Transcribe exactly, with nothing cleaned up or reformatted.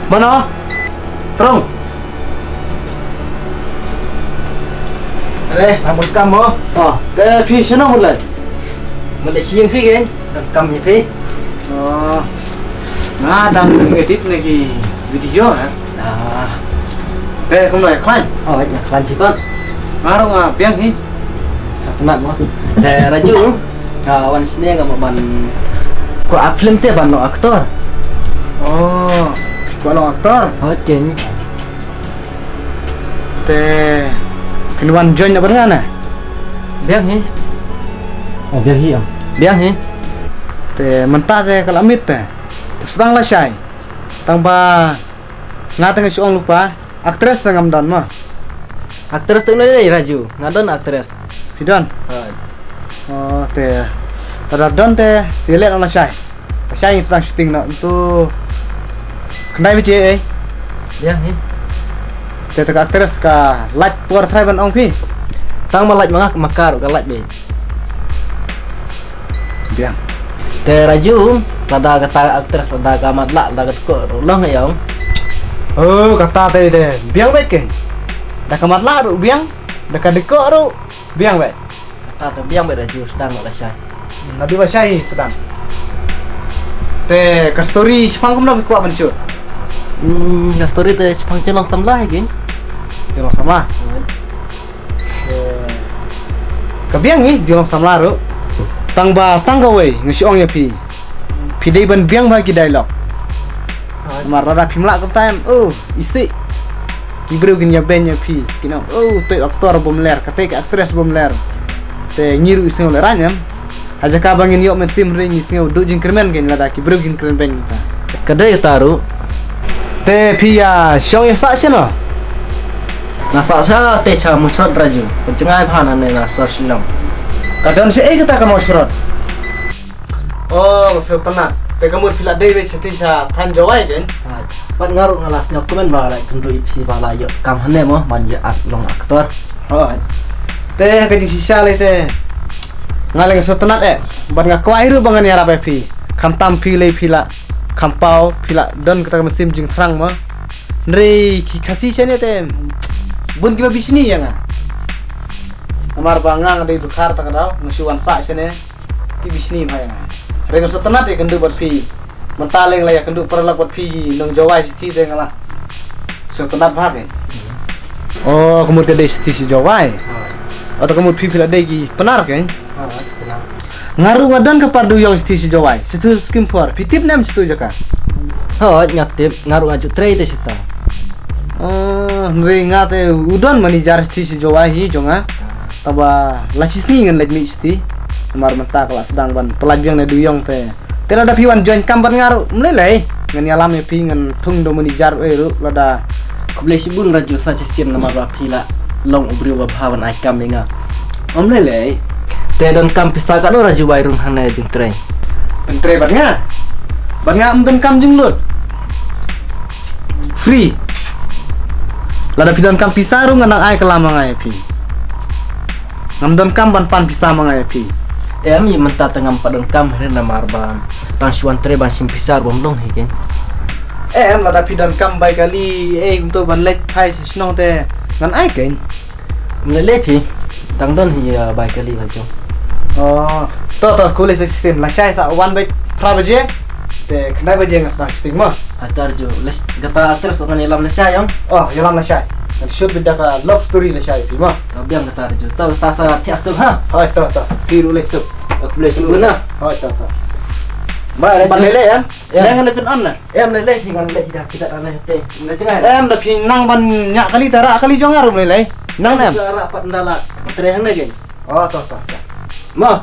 Mano? Trong. Re, abot kam mo. Oh, te phi shano mulai? Mulai sien phi gen. Kam ni phi. Oh. Nga dang edit na ki video ha. Ah. Te kumno ïa khlaiñ? Oh, ïa khlaiñ phi ban. Nga ruh nga biang hi. Ka tnat mo. Te Raju, nga wan sne nga mo ban kwah act film te ban long actor. Oh, kwah long actor. Hoi ken. Te phin wan join na ban nga na. Biang hi. Oh, biang hi am. Biang hi. Te mynta te ka la miet te. Te sdang lashai. Tang ba nga te nga shu ong lypa. Actress te ngam don ma. Actress te ngi Raju, nga don actress. Phi don? Hoi. Oh, te. Lada don te, te leh noh lashai. Lashai ngi sdang shooting noh. Tu khyndai baje eh. Biang hi. Te, te ka actress ka lait por trai ban ong phi. Tang ma lait ma nga ma ka ruh ka lait beit. Biang. Te Raju, lada kata actress, lada ka matlah, lada ka dkoh ruh long ïa ong. Oh, kata te te. Biang beit ken. Da ka matlah ruh biang, da ka dkoh ruh biang beit. Kata te biang beit Raju, sdang noh lashai. Naduh lashai sdang. Te ka story shaphang kumno phi kwah ban shoot? Hmm, ka story te shaphang jinglong samla hi ken. Jinglong samla. Hmm. Ka biang hi, jinglong samla ruh. Tang ba, tang kawei, nga shu ong ïa phi. Phi dei ban biang bha ki dialogue. Namar lada phim lah kumta em, oh, isih. Ki briew kin ïa beiñ ïa phi. Kin ong, oh, uto u actor bym ler, kata ka actress bym ler. Te ngi ruh i sngew lehraiñ em. Ha jaka ba ngin ïoh mynsiem ring i sngew duh jingkyrmen kein lada ki briew kin kren beiñ kita. Ka dei kata ruh. Te phi ïa shong ïa sah shano? Nga sah sha te sha Mawshynrut Raju. Ka jngai bha na ne na sor shnong. Ka don sha ei kata ka Mawshynrut? Oh, nga sngewtynnat. Te ka mut phi la dei beit sha te sha thaiñ Jowai kein? Bad nga ruh nga la sngewkmen ba la kynduh ïa phi ba la ïoh kam hangne mo ban ïa act long actor. Hooid. Te ka jingshisha lei te nga lei nga sngewtynnat eh. Bad nga kwah hi ruh ba ngan ïarap ïa phi. Khamtam phi lei phi la khampaw phi la don kata ka mynsiem jingthrang mo. Hynrei ki Khasi shane te bun kiba bishni ïa nga. Namar ba nga nga dei dukha ta ka daw nga shu wan sah shane. Ki bishni bha ïa nga. Hynrei nga sngewtynnat ïa kynduh bad phi. Mynta lei nga la ïa kynduh paralok bad phi nong Jowai shithi te nga la sngewtynnat bha kein. Oh, ka mut ka dei shithi shi Jowai. Oh, ta ka mut phi phi la dei ki Pnar kein. Nga ruh nga don ka par dewïong shithi shi Jowai. Shithi Skim Por. Phi tip ne em shithi jaka? Hooid, nga tip, nga ruh nga ju trei te shita. Oh, hynrei nga te u don manager shithi shi Jowai hi jong nga. Taba la shisngi ngan leit mih shithi. Namar mynta ka la sdang ban pyllait biang ne dewïong te. Te lada phi wan join kam bad nga ruh, ym lei lei. Ngan ïalam ïa phi ngan thung da u manager ei ruh lada. Khublei shibun Raju sa shisien namar ba phi la long u briew ba bha ban ai kam ïa nga. Ym lei lei. Te donkam pisa katno Raju ba ai rung hangne jingtrei? Pyntrei bad nga. Bad nga ym donkam jinglut. Free. Lada phi donkam pisa ruh ngan nang ai kylla ma nga ïa phi. Ngam donkam ban pan pisa ma nga ïa phi. Em, ïa mynta te ngam pat donkam hynrei namar ba tang shu wan trei ban shim pisa ruh bym long hi kein. Em, lada phi donkam bai kali ei kumto ban leit phai sha shnong te ngan ai kein. Ym lei lei phi. Tang don hi, uh, bai kali ba jong. Oh, to to, khublei sa shisien. Lashai sa wan bad phra baje. Te khyndai baje nga sdang shooting mo. Atar ju. Kata actress ngan ïalam lashai ong. Oh, ïalam lashai. Ngan shoot bad da ka love story lashai phi mo. To biang kata ju. To kata sa thiah suk ha. Hoi to to. Phi ruh leit suk. Khublei shibun na. Hoi to to. Ba lei lei em. Ngan pyn on na. Em lei lei phi ngan leit kita na te. Na jngai. Em da phi nang ban ñiah kali tara kali jong nga ruh lei lei. Nang em. Sa ra pat ndala. Trei hangne kein. Oh to to. Mo.